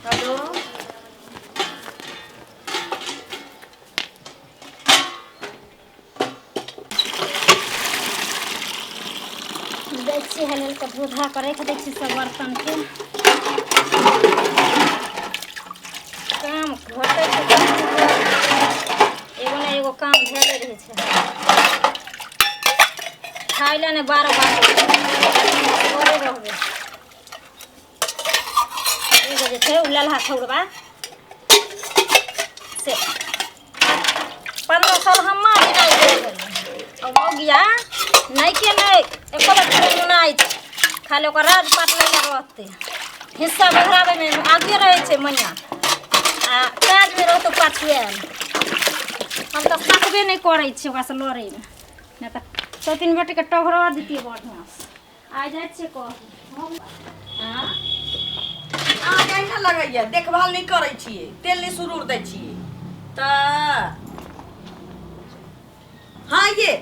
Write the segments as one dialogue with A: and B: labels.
A: Hello.
B: जाइ छियै हेल हेल कऽ धो धा कऽ राखि दै छियै सब बर्तनके। काम घटै छै तऽ एगो ने एगो काम भेले रहै छै। खाय लए नहि 12 बार घरे रहबै। एगो जे छै ओ ललहा छौड़बा से 15 साल हम्मा बिना गेल आ मौगिया नहि के नहि एको बेर मुनाइ छै, खाली ओकर राजपाट लैले रहतै। हिस्सा बहराबैमे आगुए रहै छै मैया आ काजमे रहतौ पाछुए आयल। हम तऽ सकबे नहि करै छी ओकरासँ लड़ैमे, नहि तऽ सौतीन बेटीके टघरा दितियै बढ़िआँसँ। आइ जाइ छियै कहू आँ।
A: अहाँके अहिना लगैया देखभाल नहि करै छियै, तेल नहि सुरूर दै छियै तऽ। हाँ, ये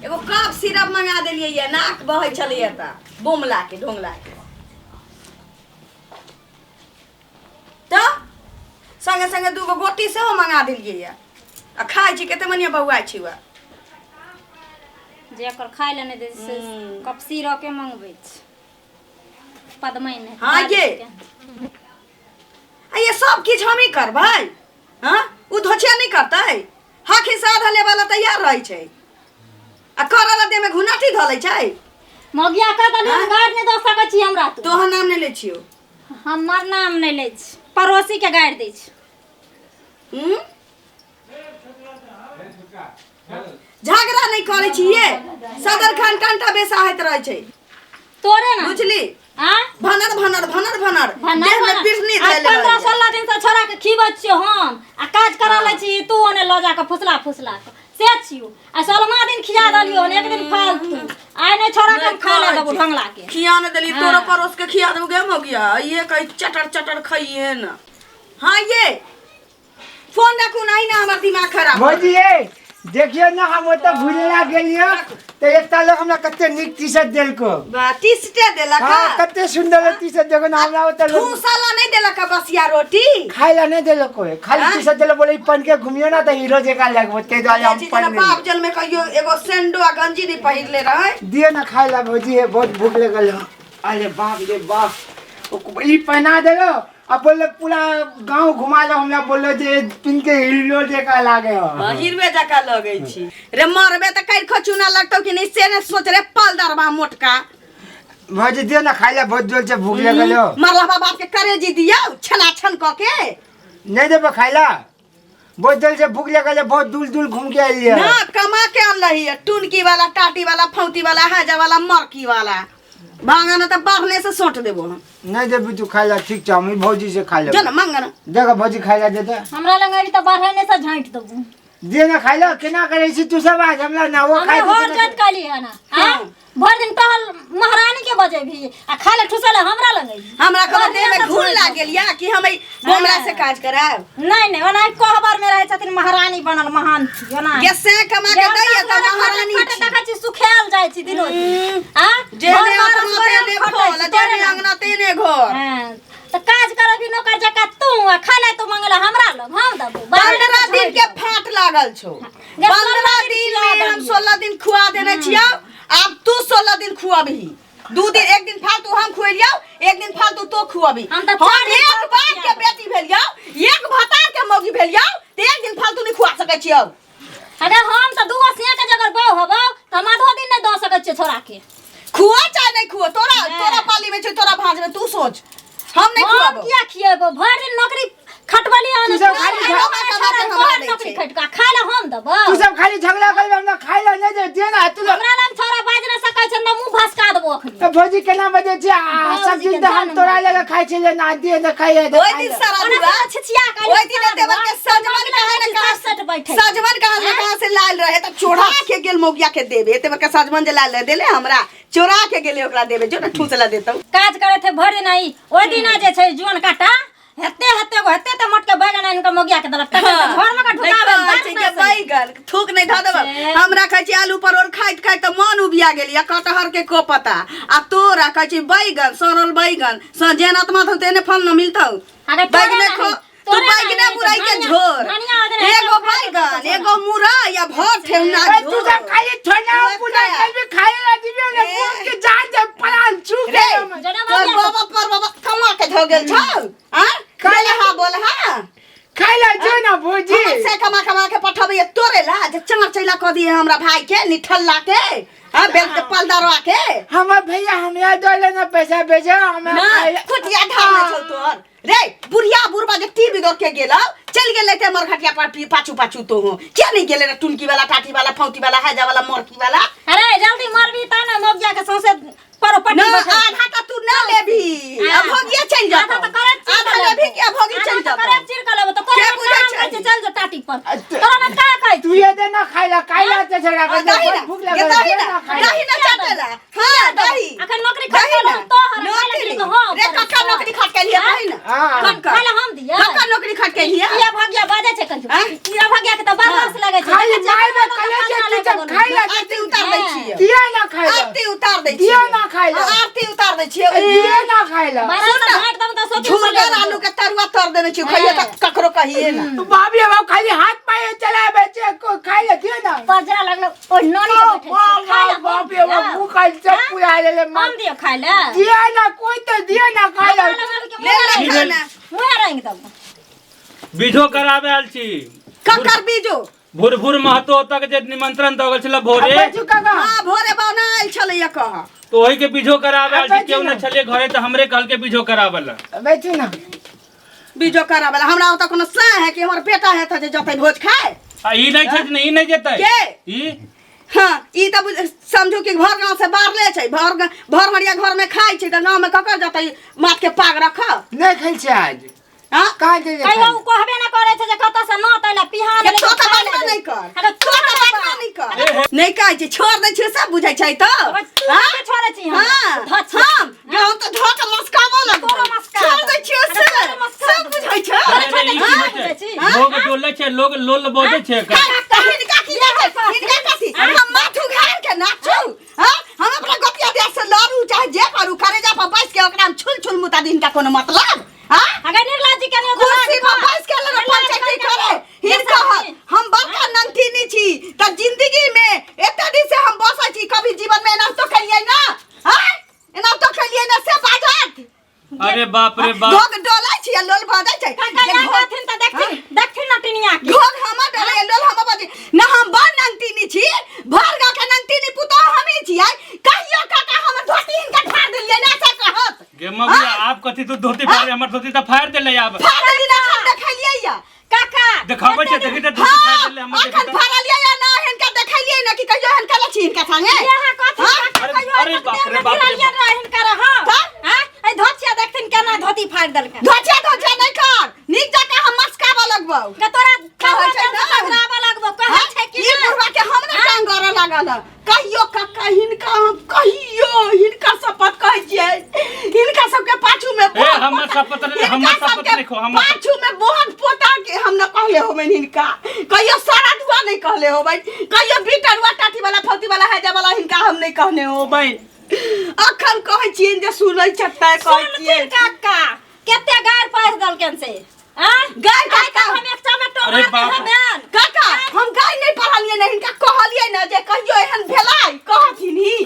A: एगो कफ सिरप मंगा देलियै ये, नाक बहै छलैया तऽ बोमला के ढोंगला के तऽ संगे संगे दूगो गोटी सेहो मंगा देलियै ये आ खाइ छी। कते मनिया बौआइ छी वएह
B: जे एकर खाय लए नहि दै छै से कप सिरपे मंगबै छै पदमैन।
A: हाँ, ये। आ ये सब किछु हमही करबै? हाँ, ओ धोछिया नहि करतै? हक हिस्सा आधा लेबऽ ला तैयार रहै छै आ करऽ ला देहमे घुनाटी धऽ लै छै।
B: मौगिया कह देली हम गारि नहि दऽ सकै छी हमरा तू।
A: तोहर नाम नहि लै छियौ।
B: हमर नाम नहि लै छी, पड़ोसी के गारि दै छी।
A: हूँ? झगड़ा नहि करै छियै, सदर खान कंटा बेसाहैत रहै छै।
B: तोरे ना
A: बुझली
B: आ
A: भनर भनर भनर भनर
B: भनर
A: देह में
B: भनर।
A: पिरनी
B: आइ
A: धैले
B: 15
A: रहैया।
B: 16 दिन से छोड़ा के खीबै छियो हम आ काज करा लै छी तू ओने लऽ जा कऽ फुसला फुसला कऽ से छियो आ 16वां दिन खिया देलियो हन एक दिन फालतू आइ नहि छोड़ा के हम खा ले देबो ढंगला के।
A: खिया ने देली।
B: हाँ।
A: तोरो पड़ोस के खिया देबो गे मौगिया, ये कही चटर चटर खाइए न। हाँ, ये फोन रखू नहीं ना हमर दिमाग खराब।
C: भौजी ये देखियो ना, हम ओतऽ घुरे ला गेलियो तऽ एकटा लोग हमरा कते नीक टी शर्ट देलको।
A: बा टी-शर्टे देलक?
C: हाँ, कते सुंदर टी शर्ट देखो ना। हमरा ओतऽ लोग
A: ठूसला नहीं देलक बसिया रोटी?
C: खाय ला नहीं देलको, खाली
A: हाँ?
C: टी शर्ट देलक, बोले ई पहन के घूमियो ना तऽ हीरो जकाँ लगबो, ताहि दुआरे हम
A: छी
C: पहन
A: जेना बाप
C: लेलियै।
A: जल में कहियो एगो सेंडो आ गंजी नहीं पहिरले रहे।
C: दियो ना खाय ला भौजी, हे बहुत भूख लगल है। अरे बाप रे बाप, ई पहना देलो आ बोललो पूरा गांव घुमा लो हमरा, बोललो जे पिन के हीरो जकाँ लागे हो।
A: हिरवे जकाँ लगै छी रे, मरबे तऽ काल्हि खचुना लगतौ कि नहीं से ने सोच रे पलदरबा मोटका।
C: भौजी दियो ना खाय ला, बहुत जोर से भूख लगल हो।
A: मरला बाप के करेजी दियौ छना छन कऽ के।
C: नहीं देबो खाय ला? बहुत जोर से भूख लगल है, बहुत दूर दूर घूम के आइलियै।
A: ना कमा के अनलही है टुनकी वाला टाटी वाला फौती वाला हाजा वाला मरकी वाला भांगा ना तऽ बाढ़ने से सोंट देबो हम।
C: नहीं देबी तू खाय ला? ठीक छै, हम ई भौजी से खा
A: जो
C: लेब।
A: ना मांग ना।
C: देखो भौजी खाय ला देते।
B: हमरा लग अभी तऽ बढ़े से झाँटि देबो।
C: दियो ना खाय ला। केना करै छी तू सब आज हमरा ना वो
B: हमरा
C: खाय
B: हर
C: देते
B: जात काली है ना आ भरि दिन टहल महारानी के बजेबही आ खाय ले ठुसल हमरा लग अइबही।
A: हमरा कोनो देह में
B: बढ़िआँ से
A: घून
B: छोड़ि
A: लाग गेल या कि हम एहि बोमला से काज करायब?
B: नहीं नहीं, ओना कोहबर में रहै छथिन महारानी बनल महान छी ओना।
A: गे से कमा के दैया तऽ महारानी छी।
B: देखै छी सुखायल जाइ छी दिनो दिन आ
A: जे
B: घर
A: ने
B: बार
A: अपना
B: असगरे
A: तेने
B: खटै
A: खोल
B: छी,
A: जे
B: तोरे
A: ने
B: लग।
A: अंगना तेने घर।
B: हाँ, तऽ काज करबी नौकर जकाँ तू आ खाय ले तू मंगला हमरा लग हम देबो।
A: 15 दिन के फाट लागल छौ।
B: गे,
A: 15
B: 16
A: दिन
B: खिया
A: में हम
B: देलियै।
A: 16 दिन खुआ देने छियौ, आब तू 16 दिन खुआबही। 2 दिन, एक दिन फालतू हम खुएलियौ, एक दिन फालतू तो खुआबी।
B: हम तऽ
A: हम
B: 4 दिन
A: एक
B: फालतू
A: बाप के
B: खिया
A: बेटी भेलियौ, एक भतार के मौगी भेलियौ तऽ एक दिन फालतू नहीं खुआ सकै छियौ।
B: अरे हम तऽ 2 सिया के जगर बहू हबौ तऽ हम आधो दिन नहि दऽ सकै छियै छोड़ा के।
A: खुआ चाहे नहीं खुआ, तोरा
B: नहि।
A: तोरा पाली में छै, तोरा भाँज में, तू सोच, हम नहीं
B: हम
A: खुआबो।
B: किया खिएबो? भरि दिन नौकरी खटबली हन।
C: तू सब खाली
A: कमा के हमरा दै
B: नौकरी
A: छै।
B: खटका खाय ले हम देबो?
C: तू सब खाली झगड़ा करबे, हमरा खाय ला नहीं दे दियो ना तू लोग।
B: हमरा लग छोड़ा बाजि नहि सकै छै ना, मुँह भसका देबो अखनी।
C: तऽ भौजी केना बजै छै? आ
B: भौजी
C: सब
B: के
C: दिन तऽ हम
B: जान
C: तोरा
B: मार।
C: लगे खाइ छलियै ना, दियो ना खाइए तऽ
A: ओहि
C: खाइ
A: दिन
C: ले।
A: सारा
B: ओना
A: दुआ
B: से छिछिया के
A: ओहि दिन देवर के सजमन कहाँ ने कहाँ
B: सेट बैठे
A: सजमन कहाँ ने कहाँ से लाल रहे तऽ चोरा के गेल मौगिया के देबे। एते बड़का सजमन जे लाल रहे देले हमरा, चोरा के गेले ओकरा देबे, जो ने ठूसला देतौ।
B: काज करे थे भरि दिन आई ओहि दिना जे छै जुअन काटा हेते हेते गो हेते ते मोटके बैगन आनि के मौगिया के देलक, तखन तऽ घर में के
A: नहि
B: ढुकाबे
A: कहै छै के बैगन थूक नहि धऽ देब।
B: से।
A: हमरा कहै छै आलू परोड़ खाइत खाइत तऽ मन उबिया गेल या कटहर के को पता आ तोरा कहै छै बैगन सड़ल बैगन स जेहन आत्मा थौ तेहने फल न मिलतौ।
B: अगर तोरे
A: बैगने
B: नाही,
A: खो तू
B: तोरे
A: बैगने
B: नाही,
A: मुरई के
B: धनिया-
A: झोर
B: धनिया अदरक
A: एगो
B: सब खा के
A: बैगन
B: देखो
A: एगो मुरई या भर ठेहुना
C: ए, तू
A: झोर
C: सब खाली छोना
A: तू
C: पूरा
A: खाया।
C: कल भी खाए ला दिबे ने
A: ए।
C: बोल के जान जा पलान छू
A: रे
C: के हम।
B: जना
A: तोर
B: बाबा
A: बाबा पर बाबा कमा के धो गेल छौ हां
C: खाए
A: बोल हां बोल हां
C: खाए ला जो ना भौजी
A: हमर से कमा कमा के पठबैया तोरे ला जे चंगर चैला कह दिए हमरा भाई के निठल्ला के हां बेल के पलदारवा के
C: हमर भैया हमरा दो ना पैसा भेजो हमरा
A: ना
C: खाए ला-
A: कुटिया ढालने छौ तोर रे बुढ़िया बुढ़बा जे टीवी दौड़ के गेलौ चल गेलै ते हमर घटिया पर पाछू पाछू तो हो किया नहीं गेलै रे टुनकी वाला टाटी वाला फौती वाला हैजा वाला मरकी वाला
B: अरे जल्दी मरबी ता ना मौगिया के सौंसे परो पट्टी
A: ना
B: बैठल।
A: आधा तो तू ना लेबी
B: हाँ।
A: अब भोगिया चल
B: आधा
A: जातो
B: तो करे चीर
A: आधा
B: के
A: लेबी
B: लेबो।
A: कि अब भोगी
B: आधा
A: चल
B: तो
A: जातो
B: करे चीर के लेबो तो
A: के
B: करे
A: बुझै
B: काम
A: छै?
B: कहै छै चल जो टाटी पर
C: अच्छा।
B: तोरा में का कहै
C: तू ये दे ना खाए ला खाए ला ते छड़ा
A: आ, दही ना
C: भूख
A: ये
C: लगल
A: दही
C: दे
A: ना
C: ना खाए ला।
A: दही ना चटेला हां दही
B: अखन नौकरी
A: दही
B: खटके
A: ना
B: लो तो हर खाए
A: नौकरी
B: लगी तो हम
A: रे कक्का नौकरी खट के लिए दही ना
C: हाँ।
A: कक्का
B: खाए ला हम दिया
A: कक्का नौकरी खट के लिए
B: किया भाग्या बाजै छै कहियो
A: हाँ?
B: किया भाग्या के तऽ बर्दाश्त लगै छै
C: खाली
B: देखै छियै,
C: माय में
B: कोनो
C: कले
B: खाना
C: छै तू
B: लए
C: जब
B: कऽ
C: खाए ला
A: आरती उतार दै छियै
C: दिया ना खाए ला
A: आरती उतार दै
C: दिया
A: छियै
C: ना खाए ला
A: आरती उतार दै छियै
C: दिया ना खाए ला
B: बारह
A: सुन
B: सौ
A: ना,
B: बाँटि देब तऽ सोचि
A: झुरगर आलू के तरुआ तर देने छियै खइयो तऽ ककरो कहिए ना
C: भाभी अब खाली हाथ पाए चला बेचे को खाए ला दिया ना
B: पजरा लगलो ओ नोनी के बैठल छै। खाए ला हम
C: बाप रे बाप
B: दियौ।
C: मुंह खाली सब पूरा ले ले मां
B: हम दियौ खाए ला
C: दिया ना कोई तो दिया ना खाए ला
A: ले ले
D: की भेल?
A: खाना
B: मुँह रंग देब
D: बीजो कराबे आयल छी
A: ककर बीजो
D: भूर भूर महतो तक जे निमंत्रण दऽ गेल छलै भोरे
C: बैठू काका
A: हां भोरे बौना आयल छलैया कह
D: तो ओही के बीजो कराबे आयल छी
C: बैठू
D: केओ
C: ना।
D: नहि छलै घरे तऽ हमरे कहलकै बीजो कराबे लए
C: बैठू ना
A: बीजो कराबे ला हमरा ओतऽ कोनो सा है कि हमर बेटा है तऽ जे जतै भोज खाए
D: आ ई नहि छै ने ई नहि जेतै
A: के?
D: ई
A: हाँ ई तऽ समझू कि भर गाँव से बाहरले छै भर भर मरिया घर में खाइ छै तऽ गाँव में ककर जतै माथ के पाग रख
C: नहीं खाई छै आज
A: हाँ
C: कहाँ जे
B: कहियो उ कहबे ना करे छै जे कतऽ से नत अइला पिहान
A: के तो तऽ बाजबे नहि कर
B: अरे
A: तो तऽ बाजबे नहि कर नहि कहै छै छोड़ दै छियै सब बुझै छै तऽ
B: तू
A: हाँ?
B: के छोड़ै छी हम
A: हाँ
B: धऽ छी।
A: हम हम तऽ धऽ के मस्काबऽ लगबौ
B: तोरो मस्का
A: छोड़ दै छियै
B: अरे
A: से
B: तोरो मस्का
A: सब बुझै छै
D: अरे रे, ई की
B: हाँ?
D: होइ छै?
B: हाँ?
D: लोग डोलै छै लोग लोल बजै छै एकर।
A: हाँ, तऽ हिनका की रहै हिनका कथी हम माथ उघार के नाचू हाँ हम अपना गोतिया दिया से लड़ू चाहे जे करू करेजा पर बैस के ओकरा हम छुल छुल मुता दी हिनका कोनो मतलब हाँ
B: अगर निर्लाज जी के नहीं
A: कुर्सी पर बैस के लगे पंचायती करे हिनका हम बड़का नंतिनी छी त जिंदगी में एते दिन से हम बसै छी कभी जीवन में एना तो खेलिए ना हाँ एना तो खेलिए ना से बाजत
D: अरे बाप रे बाप
A: घोघ डोलै छी आ लोल बाजै छै
B: काका
A: जे
B: जा
A: घोघ-
B: कहथिन तऽ देखथिन देखथिन ना टिनिया के
A: घोघ हमर डोलै लोल हमर बाजै ना हम बड़ नंतिनी छी भर गाँव के नंतिनी पुतोह हमही छियै कहियो काका हमर धोती हिनका फाड़ देलियै ना से कहत
D: गे मम्मी आप कथी तू धोती फाड़ हमर धोती तऽ फाड़ देले आब
A: फाड़ देली ना हम देखलियै या
B: काका
D: देखाबै छै देखी तऽ धोती फाड़ देले हमर देखी
A: अखन
D: तऽ
A: फाड़लियै या ना हिनका देखलियै ना कि कहियो हिनका लछी हिनका संगे
B: यहाँ कथी
A: हाँ?
B: काका
D: अरे-
B: कहियो
D: अरे
B: एतेक
D: बाप
B: देर
D: रे
B: में
D: बाप रे
B: गिरलियै
D: बाप।
B: रहे हिनकर हाँ
A: तऽ?
B: हाँ एहि धोतिया देखथिन केना धोती फाड़ि देलकै
A: धोचिया धोचिया नहि कर नीक जकाँ हम मस्काबऽ लगबौ
B: के तोरा
A: कहै छै
B: खावा
A: ने।
B: पकड़ाबऽ लगबौ कहै
A: हाँ?
B: छै कि
A: ई
B: नहि?
A: बुढ़वा के हम नहि टांग गरऽ लागल हँ। कहियो काका हिनका हम कहियो हिनका शपथ कहै छियै हिनका सबके पाछू में
D: ए,
A: बहुत
D: हमर
A: पोता-
D: शपथ नहि, हमर
A: हिनका
D: शपथ
A: सबके
D: नहि खो, हमर
A: पाछू में बहुत पोता के हम न कहले होबनि हिनका कहियो सारा दुआ नहीं कहले होबनि कहियो बीटरुआ टाटी वाला फौती वाला हैजा वाला हिनका हम नहीं कहने होबनि अखन कहै छियनि जे सुनै छथि कहै छियै
B: सुनथिन काका केते गारि पढ़ि देलकनि से आँय?
A: गारि
B: आइ तक
A: काका।
B: हम एक चमेटो
D: अरे
B: मारने
D: बाप।
B: हेबनि।
A: काका हम गाय नहीं पढ़लियै ने हिनका कहलियै ने जे कहियो एहन भेलै कहथिन ही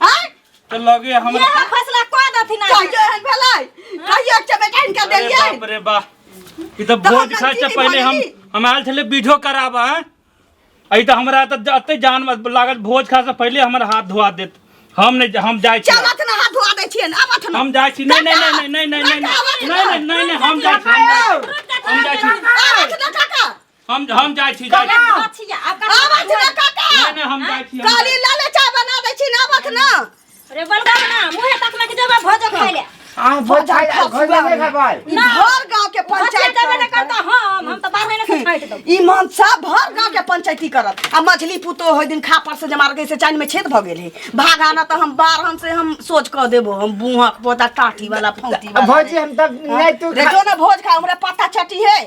A: आँय
D: तऽ लगे हमरा
B: इएह फैसला कऽ देथिन आइ।
A: कहियो एहन भेलै कहियो एक चमेटा हिनका
D: अरे
A: देलियै
D: बाप रे बाप ई तऽ
A: तऽ
D: भोज
A: हम
D: खाय से
A: नमकीन
D: पहिले हम
A: भऽ गेली।
D: हम आयल छलै बीजो कराबऽ आँय? अई तऽ हमरा तऽ एते जान लागल भोज खाय से पहिले हमर हाथ धोआ देत हम नहि हम जाइ छी
A: चलत ना हाथ धोआ दै छियनि आबथ ना
D: हम जाइ छी नहि नहि नहि नहि नहि नहि नहि नहि नहि नहि हम जाइ छी हम जाइ छी
A: आबथ ना काका
D: हम जाइ छी जाइ छी
B: धोतिया, आब काका
A: आबथ ना काका
D: नहि नहि हम जाइ छी हम
A: काली लाले चाय बना दै छी ना आबथ ना
B: रे बलगा ना मुहे तक में के जेबा भोजो खाइ ले
C: आ भोज खाइ घर में नहीं खाइ
A: ई भर गांव के
B: पंचायत
A: पंचायत
B: देबे न करता हम त बारह महीने से छाँटि देब
A: ई मनसा भर गांव के पंचायती करत आ मछली पुतो होय दिन खापर से जमार गई से चाइन में छेद भ गेल है भागाना त हम बारहन से हम सोच क देबो हम बुहक पोता टाटी वाला फौती वाला
C: भौजी हम तब नहीं तू
A: रे जो ना भोज खा हमरा पता चटी है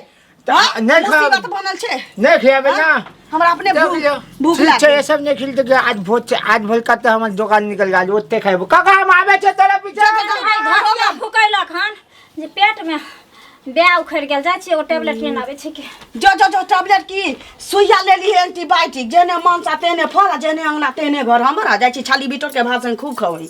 C: त- नहीं खा
A: मुसीबत बनल छै
C: नहीं खियाबे ना
A: हमरा अपने
C: तब
A: भूख
C: जो-
A: भूख
C: ठीक छै
A: लागल
C: ये सब नहीं खिलते कि आज भोज छै आज भोज का तो हमर दुकान निकल गया ओते खाइबो काका हम आबे छै तोरा पीछे
B: भाई धोतिया फुकैलक हन जे पेट में ब्याह उखड़ि गेल जाइ छी एगो टेबलेट लेने आबै छी के
A: जो जो जो टैबलेट की सुइया ले ली एंटीबायोटिक जेने मनसा तेने फल आ जेने अंगना तेने घर हमरा जाइ छी छाली बिटोर के भाषण खूब खबै।